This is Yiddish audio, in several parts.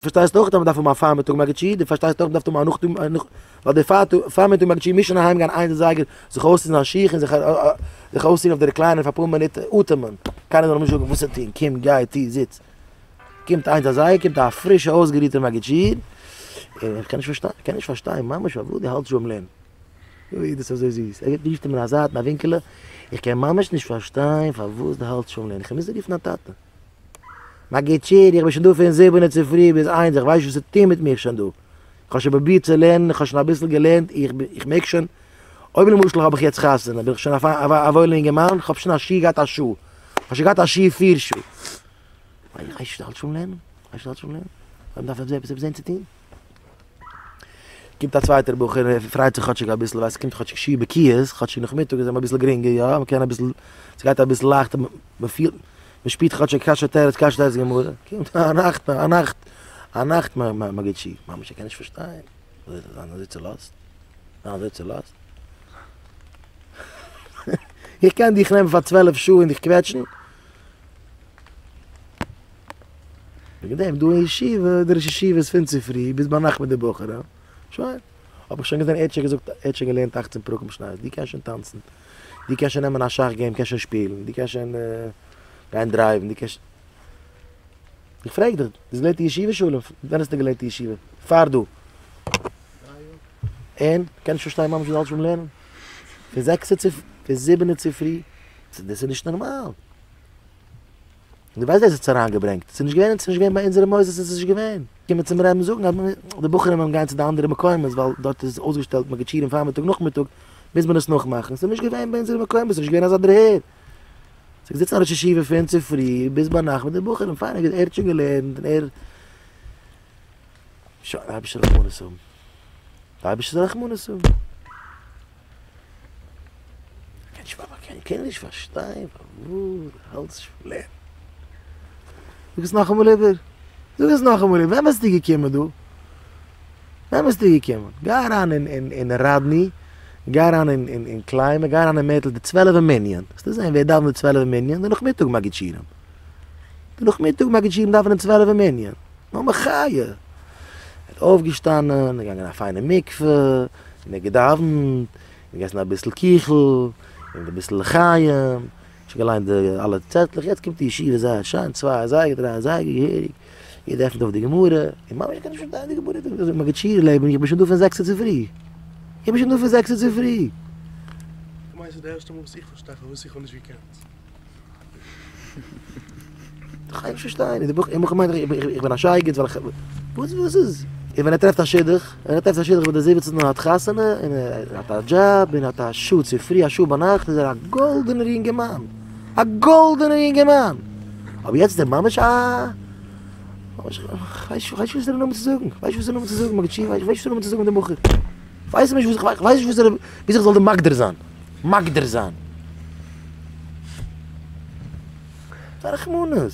פארשטייסט אויך אז מ'דארף האבן א פארמיטאג מגיד שיעור, דו פארשטייסט אויך מ'דארף האבן א נאכטאג, ווייל די פארמיטאג מגיד שיעור מוז שוין אהיים גיין איינס אזייגער זיך אויסטון זיין שיך און זיך אויסרוען אויף די recliner פאר אפאר מינוט אטעמען, קיינער זאל אים נישט זאגן וואס צו טון, קום גיי טו זיץ. קומט איינס אזייגער קומט א פרישע אויסגערוהטע מגיד שיעור, און איך קען נישט פארשטיין, איך קען נישט פארשטיין ממש פארוואס דו האלטסט שוין ביים לערנען. אוי דאס איז אזוי זיס, ער רופט אים אין א זייט אין א ווינקעלע, איך קען ממש נישט פארשטיין פארוואס דו האלטסט שוין ביים לערנען, איך מוז רופן דיין טאטע. מגיד שיעור, איך בין שוין דא פון זיבענע צופרי ביז איינס, איך ווייס נישט וואס צו טון מיט מיך שוין דא. איך האב שוין פרובירט צו לערנען, איך האב שוין אביסל געלערנט, איך מעג שוין, אויב למשל האב איך יעצט חתונה, בין איך שוין א וואוילע אינגערמאן, איך האב שוין א שיעור געהאט א שעה, איך האב שוין געהאט א שיעור פיר שעה. איך ווייס נישט, האלט שוין לערנען? איך ווייס נישט, האלט שוין לערנען? אויב מ'דארף עפעס זען צו טון. קומט א צווייטער בחור, ער פרייט זיך כאטשיג אביסל, ווייסט ס'קומט כאטשיג שיעור בקיאות, כאטשיג נאכמיטאג איז אים אביסל גרינגער, יא, מ'קען אביסל, ס'גייט אביסל לייכטער, מ'פילט, מ'שפירט כאטשיג קשיא תירוץ קשיא תירוץ גמרא, קומט א נאכט, א נאכט, א נאכט מגיד שיעור, ממש ער קען נישט פארשטיין, וויאזוי זיין אזוי צולאזט, זיין אזוי צולאזט, איך קען דיך נעמען פאר 12 שעה און דיך קוועטשן. וועגן דעם דא אין ישיבה, די ראש ישיבה איז פון צופרי ביז ביינאכט מיט די בחורים, שוין, האב איך שוין געזען, ער האט שוין געזאגט, ער האט שוין געלערנט אכצן פרקים משניות, דו קענסט שוין טאנצן, דו קענסט שוין נעמען א שאך game, קענסט שוין שפילן, דו קענסט שוין גיין drive ן, דו קענסט, איך פרעג דיך, דו האסט געלערנט אין ישיבה שלום? ווען האסטו געלערנט אין ישיבה? פאר דא? און? קען נישט פארשטיין ממש וואס דו האלטסט ביים לערנען? פון זעקסע צו, פון זיבענע צופרי, דאס איז נישט נארמאל. דו ווייסט ווער עס האט עס אריינגעברענגט? ס'איז נישט געווען, ס'איז נישט געווען ביי אונזערע מוסדות איז עס נישט געווען. קומען צום רבי'ן זאגן אז די בחורים וועלן גיין צו די אנדערע מקומות ווייל דארט איז אויסגעשטעלט מגיד שיעורים פארמיטאג נאכמיטאג מוז מען עס נאכמאכן. ס'איז נישט געווען ביי אונזערע מקומות, ס'איז נישט געווען אזא דערהער. ס'איז געזיצן א ראש ישיבה פון צופרי ביז ביינאכט מיט די בחורים, פיין ער האט שוין געלערנט און ער. שוין, די אייבערשטער זאל רחמנות האבן. די אייבערשטער זאל רחמנות האבן. קען נישט פארשטיין פארוואס האלטסט נישט פון לערנען. זאג עס נאכאמאל איבער, זאג עס נאכאמאל איבער, ווען ביסטו געקומען דא? ווען ביסטו געקומען? גיי אריין אין ראדני, גיי אריין אין קליימער, גיי אריין אין מערטל די צוועלעווע מנין, וועסטו זען ווער דאווענט די צוועלעווע מנין, די נאכמיטאג מגיד שיעורים, די נאכמיטאג מגיד שיעורים דאווענען צוועלעווע מנין, נו מחיה! ער האט אויפגעשטאנען, געגאנגען אין א פיינע מקווה, און ער האט געדאווענט, און געגעסן אביסל קיכל, און אביסל לחיים, שוין געליינט די אלע צעטלעך, יעצט קומט די ישיבה זייער שיין, צוויי אזייגער, דריי אזייגער, געהעריג, יעדער עפנט אויף די גמרא, און ממש איך קען נישט פארשטיין די גמרא, מגיד שיעור לעבן, איך בין שוין דא פון זעקסע צופרי, איך בין שוין דא פון זעקסע צופרי. כ'מיין ס'איז די ערשטע מאל וואס איך פארשטיי פארוואס איך האב נישט געקענט. איך קען נישט פארשטיין, די בחור מיינט איך בין א שייגעץ ווייל איך, וואס וואס איז? און ווען ער טרעפט א שידוך, ווען ער טרעפט א שידוך ביי די זיבעצן און האט חתונה, און ער האט א דזשאב, און האט א שעה צופרי א שעה ביינאכט, איז ער א גאלדענער יונגערמאן, א גאלדענער יונגערמאן! אבער יעצט איז ער ממש א, ממש, כ'ווייס נישט וואס דער נאמען צו זאגן, כ'ווייס נישט וואס דער נאמען צו זאגן, מגיד שיעור, כ'ווייס נישט וואס דער נאמען צו זאגן דעם בחור, כ'ווייס נישט וואס, כ'ווייס נישט וואס, וויאזוי איך זאל דיר מגדיר זיין, מגדיר זיין. ס'איז א רחמנות.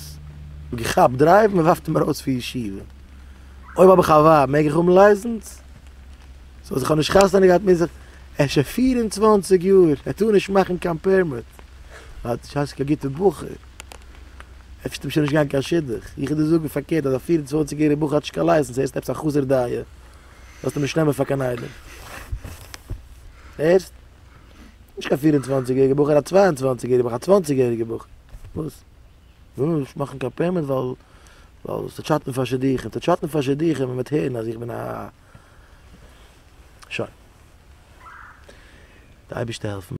געכאפט drive ן, מ'ווארפט אים ארויס פון ישיבה. אויב האב איך א ווייב מעג איך האבן license? so אז איך האב נישט חתונה געהאט מוז איך? ער איז שוין 24 יאר, ער טאר נישט מאכן קיין permit. האט נישט קיין גוטע בחור. אפשר וועט אים שוין נישט גיין קיין שידוך. איך וועל דיר זאגן פארקערט אז א 24 יעריגע בחור האט נישט קיין license, ער איז עפעס א חסר דעה. זאלסט אים נישט נעמען פאר קיין איידעם. הערסט? נישט קיין 24 יעריגע בחור, א 22 יעריגע בחור, א 20 יעריגע בחור. וואס? וויל נישט מאכן קיין permit ווייל ווייל ס'וועט שאטן פאר שידוכים, ס'וועט שאטן פאר שידוכים ווען מ'וועט הערן אז איך בין א. שוין. די אייבערשטער העלפן.